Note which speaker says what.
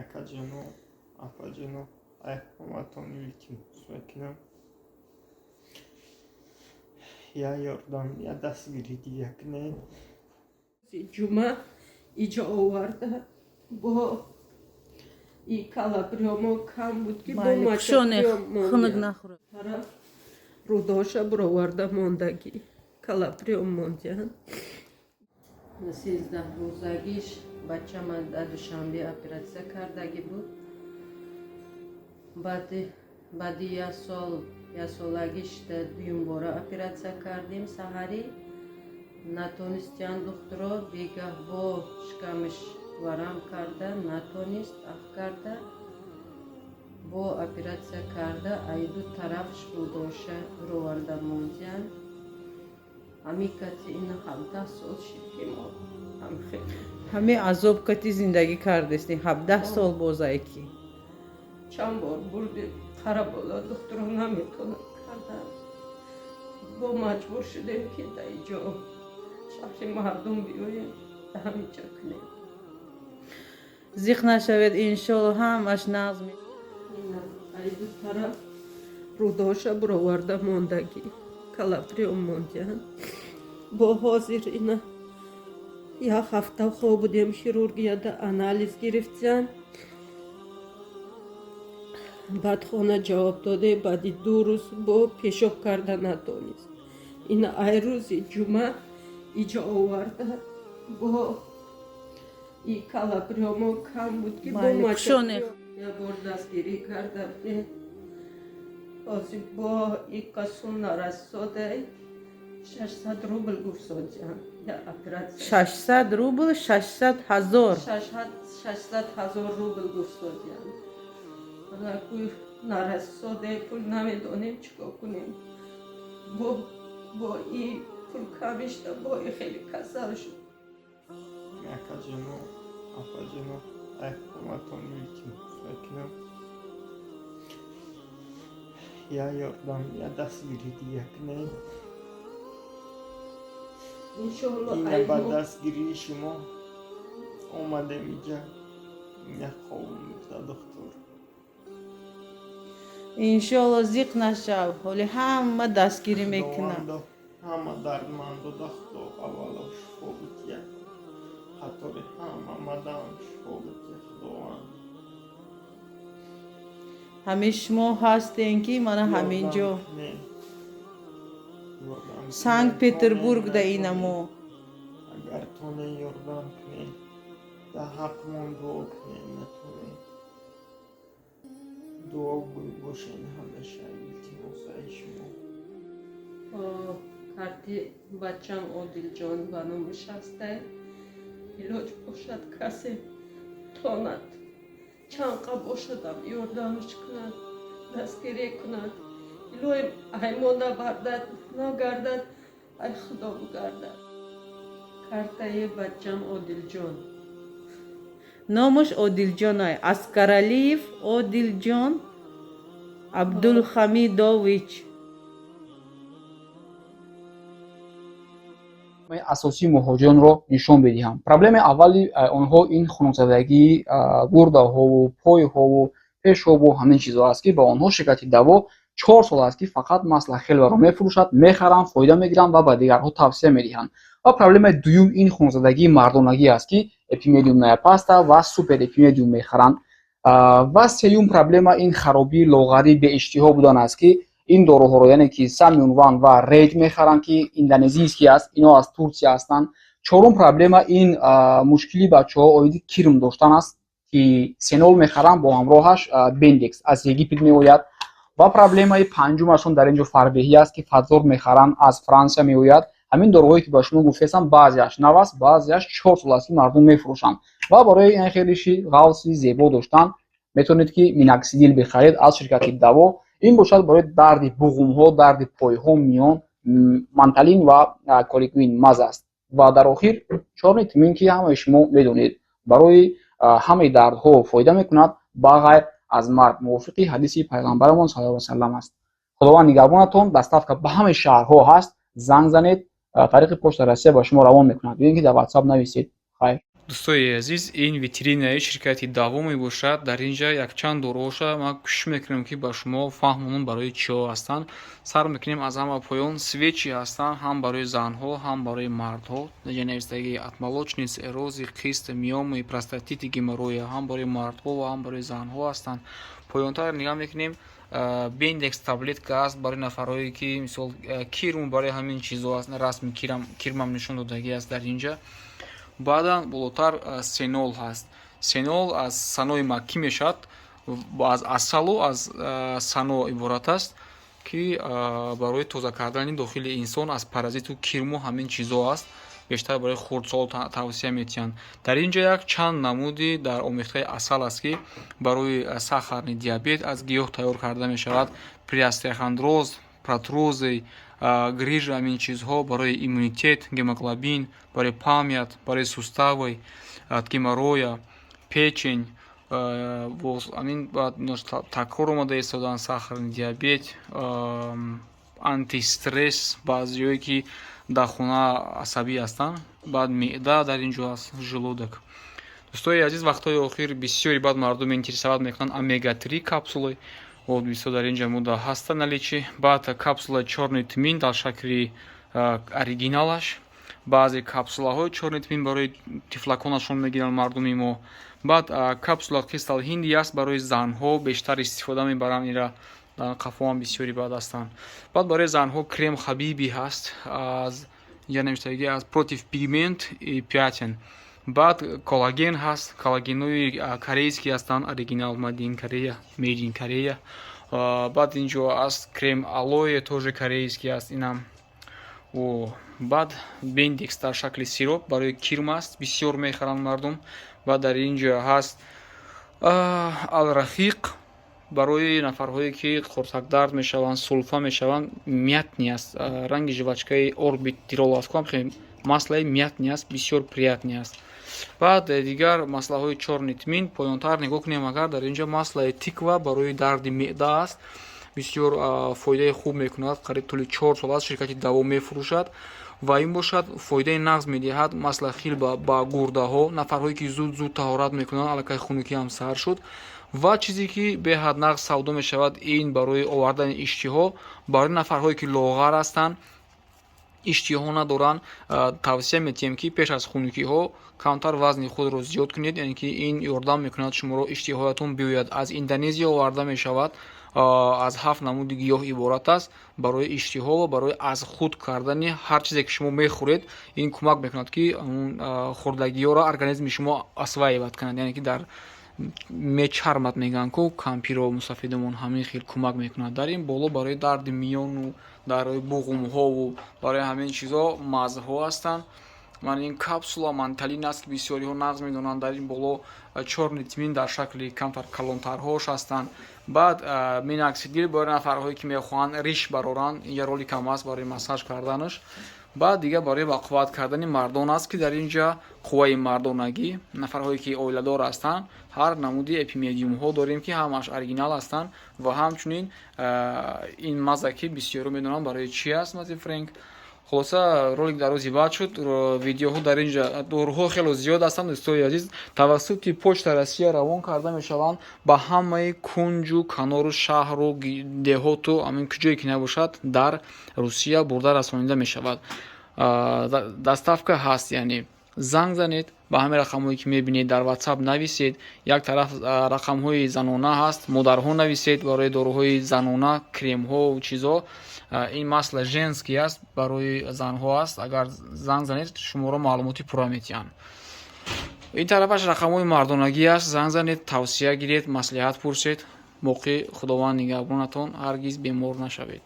Speaker 1: Акаҷону апаҷону, ай ҳаматон илтимос мекунам, я ёрдам, я дастгирӣ дига кунед.
Speaker 2: Ҷума иҷо оварда, бо и калаприёмо кам буд, ки бо
Speaker 3: хунук нахӯрад.
Speaker 2: Тараф рӯдоша буроварда мондагӣ, калаприём мондиян. 13 рӯзагиш бачама дар Душанбе оператсия кардагӣ буд. Баъди як сол, яксолагиш дуюмбора оператсия кардем. Саҳарӣ натонистиян духтуро, бегаҳ бо шикамаш варам карда натонист, ах карда, бо оператсия карда, ай ду тараф рӯдоша буроварда мондиян. Ҳамин кати ина 17 сол шид, ки мо
Speaker 3: ҳамин азоб кати зиндагӣ кардестем 17 сол бозае ки.
Speaker 2: Чанд бор бурдем Қарабола, духтуро наметонад кардан, бо маҷбур шудем, ки дар иҷо шаҳри мардум биёем, ҳамиҷа кунем.
Speaker 3: Зиқ нашавед, иншолло, ҳамаш нағз.
Speaker 2: Ай ду тараф рӯдоша буроварда мондагӣ, калаприём мондиян. Бо ҳозир ина як ҳафта хоб будем хирургияда, анализ гирифтиян, баъд хона ҷавоб доде. Баъди 2 рӯз бо пешоб карда натонист. Ина ай рӯзи ҷума иҷо оварда, бо и калаприёмо кам буд, ки бо як бор дастгирӣ карда будем. Ҳозир бо ика сум нарасодай, 600 рубл гуфтсодиям я оператсия.
Speaker 3: 600 рубл, 600 000.
Speaker 2: 600 000 рубл гуфтсодиям. Нарасоде пул, намедонем, чӣ кор кунем. Бо и пул камишта, бо и хеле касал шуд.
Speaker 1: Акаҷону апаҷону, ай ҳаматон илтимос мекунам, я ёрдам, я дастгирӣ дига кунед.
Speaker 2: Иншоалло.
Speaker 1: Ина ба дастгирии шумо омадем иҷа, як хобум бурда духтур.
Speaker 3: Иншоалло, зиқ нашав, ҳоли ҳама дастгирӣ мекунад.
Speaker 1: Худовандо, ҳама дардмандода Худо аввало шифо бития, қатори ҳама мадам шифо бития, Худованд.
Speaker 3: Ҳамин шумо ҳастем, ки мана ҳамин ҷо Санкт Петербург да инамо.
Speaker 1: Агар тоне, ёрдам кунед, дар ҳаққмон дуо кунед, натонед, дуогӯй бошед ҳамеша, илтимосаи шумо.
Speaker 2: Карти бачам Одилҷон ба номаш ҳастай. Илоҷ бошад, касе тонад, чанқа бошадам, ёрдамаш кунад, дастгирӣ кунад. Илоҳим, ай мо набардад, нагардад, ай Худо бигардад. Картаи бачам Одилҷон.
Speaker 3: Номаш Одилҷонай, Аскаралиев Одилҷон Абдулҳамидович.
Speaker 4: Асосии муҳоҷиронро нишон бидиҳам. Проблемаи аввали онҳо ин хунукзадагии гурдаҳову пойҳову пешобу ҳамин чизҳо аст, ки ба онҳо ширкати Даво 4 сол аст, ки фақат масла хелваро мефурӯшад, мехаранд, фоида мегиранд ва ба дигарҳо тавсия медиҳанд. Ва проблемаи дуюм ин хунукзадагии мардонагӣ аст, ки эпимедиумная паста ва супер эпимедиум мехаранд. Ва сеюм проблема ин харобии лоғарӣ, беиштиҳо будан аст, ки ин доруҳоро, яъне ки Самюнван ва Рейд мехаранд, ки индонезийский аст, ино аз Турсия ҳастанд. Чорум проблема ин мушкили бачаҳо оиди кирм доштан аст, ки сенол мехаранд, бо ҳамроҳаш бендекс аз Египет меояд. Ва проблемаи панҷумашон дар ин ҷо фарбеҳӣ аст, ки Фатзор мехаранд, аз Франсия меояд. Ҳамин доруҳое, ки ба шумо гуфтаистам, баъзеаш нав аст, баъзеаш 4 сол аст, ки мардум мефурӯшанд. Ва барои ин хелиши ғавси зебо доштан метавонед, ки миноксидил бихаред аз ширкати Даво. Ин бошад барои дарди буғумҳо, дарди пойҳо, миён, манталин ва коликвин маз аст. Ва дар охир чорни тмин, ки ҳамаи шумо медонед, барои ҳамаи дардҳо фоида мекунад, ба ғайр аз марг, мувофиқи ҳадиси пайғамбарамон саллаллоҳу алайҳи васаллам аст. Худованд нигаҳбонатон. Доставка ба ҳамаи шаҳрҳо ҳаст. Занг занед, тариқи Почта Россия ба шумо равон мекунад ё ин ки дар Ватсап нависед. Хайр. Дӯстои азиз, ин витринаи ширкати Даво мебошад. Дар ин ҷа якчанд доруҳоша ман кӯшиш мекунам, ки ба шумо фаҳмонам, барои чиҳо ҳастанд. Сар мекунем аз ҳама поён. Свечи ҳастанд ҳам барои занҳо, ҳам барои мардҳо. Инҷа навистагӣ: от молочницы, эрозии, кист, миомы, простатиты, геморроя. Ҳам барои мардҳо ва ҳам барои занҳо ҳастанд. Поёнтар нигоҳ мекунем, Бендекс таблетка аст барои нафарҳое, ки мисол кирм, барои ҳамин чизҳо аст. Расми кирмам нишон додагӣ аст дар ин ҷа. Баъдан болотар сенол ҳаст. Сенол аз санои маккӣ мешавад, аз асалу аз сано иборат аст, ки барои тоза кардани дохили инсон аз паразиту кирму ҳамин чизҳо аст. Бештар барои хурдсол тавсия метиҳанд. Дар ин ҷо як чанд намуди дар омехтаи асал аст, ки барои сахарный диабет аз гиёҳ тайёр карда мешавад, при остеохондроз, протрузии, грыжа, ҳамин чизҳо, барои иммунитет, гемоглобин, барои память, барои суставы, от геморроя, печень, ҳамин такрор омада истодаанд, сахарный диабет, антистресс, баъзеҳое, ки дар хона асабӣ ҳастанд. Баъд меъда дар ин ҷо аст, желудок. Дӯстои азиз, вақтҳои охир бисёри баъд мардум интересовать мекунанд омега-3 капсулаи. Вот бисёр дар ин ҷа муда ҳаста наличии. Баъд капсулаи чёрный тмин дар шакли оригиналаш. Баъзе капсулаҳои чёрный тмин барои тифлаконашон мегиранд мардуми мо. Баъд капсула кристал ҳинди аст, барои занҳо бештар истифода мебаранд ира. Дар қафоам бисёри баъд ҳастанд. Баъд барои занҳо крем Хабиби ҳаст, аз инҷа навиштагӣ аз против пигмент и пятен. Баъд коллаген ҳаст, коллагенҳои корейский ҳастанд, оригинал, made in Корея, made in Корея. Баъд инҷо аст крем алоэ, тоже корейский аст инам. Баъд Бендикс дар шакли сироп барои кирм аст, бисёр мехаранд мардум. Баъд дар ин ҷо ҳаст Алрафиқ барои нафарҳое, ки қурсакдард мешаванд, сулфа мешаванд, мятный аст, ранги жвачкаи Орбит Дирол аст, маслаи мятный аст, бисёр приятный аст. Баъд дигар маслаҳои чёрный тмин. Поёнтар нигоҳ кунем агар, дар ин ҷо маслаи тыква барои дарди меъда аст, бисёр фоидаи хуб мекунад. Қариб тӯли 4 сол аст ширкати Даво мефурӯшад ва ин бошад фоидаи нағз медиҳад. Масла хилба ба гурдаҳо, нафарҳое, ки зуд зуд таҳорат мекунанд, аллакай хунукиам сар шуд. Ва чизе, ки беҳад нағз савдо мешавад, ин барои овардани иштиҳо, барои нафарҳое, ки лоғар ҳастанд, иштиҳо надоранд, тавсия метиҳем, ки пеш аз хунукиҳо камтар вазни худро зиёд кунед, яъне ки ин ёрдам мекунад шуморо иштиҳоятон биёяд. Аз Индонезия оварда мешавад, аз ҳафт намуди гиёҳ иборат аст. Барои иштиҳо ва барои аз худ кардани ҳар чизе, ки шумо мехӯред, ин кӯмак мекунад, ки хӯрдагиҳоро организми шумо осваивать кунад, яъне ки дар мечармад, мегӯянд ку кампиро, мусафидумон, ҳамин хел кӯмак мекунад. Дар ин боло барои дарди миёну барои буғумҳову барои ҳамин чизҳо мазҳо ҳастанд. Ман ин капсула манталин аст, ки бисёриҳо нағз медонанд. Дар ин боло чёрный тмин дар шакли камтар калонтарҳош ҳастанд. Баъд миноксидил барои нафарҳое, ки мехоҳанд риш бароранд, инҷа роликам аст барои массаж карданаш. Баъд дигар барои бақувват кардани мардон аст, ки дар ин ҷа қувваи мардонагӣ, нафарҳое, ки оиладор ҳастанд, ҳар намуди эпимедиумҳо дорем, ки ҳамааш оригинал ҳастанд. Ва ҳамчунин ин маза, ки бисёро медонанд барои чӣ аст, мази Френк. Хулоса, ролик дар рӯзи баъд шуд. Видеоҳо дар ин ҷа, доруҳо хело зиёд ҳастанд. Дӯстои азиз, тавассути Почта Россия равон карда мешаванд ба ҳамаи кунҷу канору шаҳру деҳоту ҳамин куҷое ки набошад, дар Русия бурда расонида мешавад. Доставка ҳаст, яъне занг занед ба ҳамин рақамҳое, ки мебинед, дар WhatsApp нависед. Як тараф рақамҳои занона ҳаст, модарҳо нависед барои доруҳои занона, кремҳо чизҳо. Ин масла женский аст, барои занҳо аст. Агар занг занед, шуморо маълумоти пурра метиҳанд. Ин тарафаш рақамҳои мардонагӣ аст. Занг занед, тавсия гиред, маслиҳат пурсед. Боқӣ Худованд нигаҳбонатон, ҳаргиз бемор нашавед.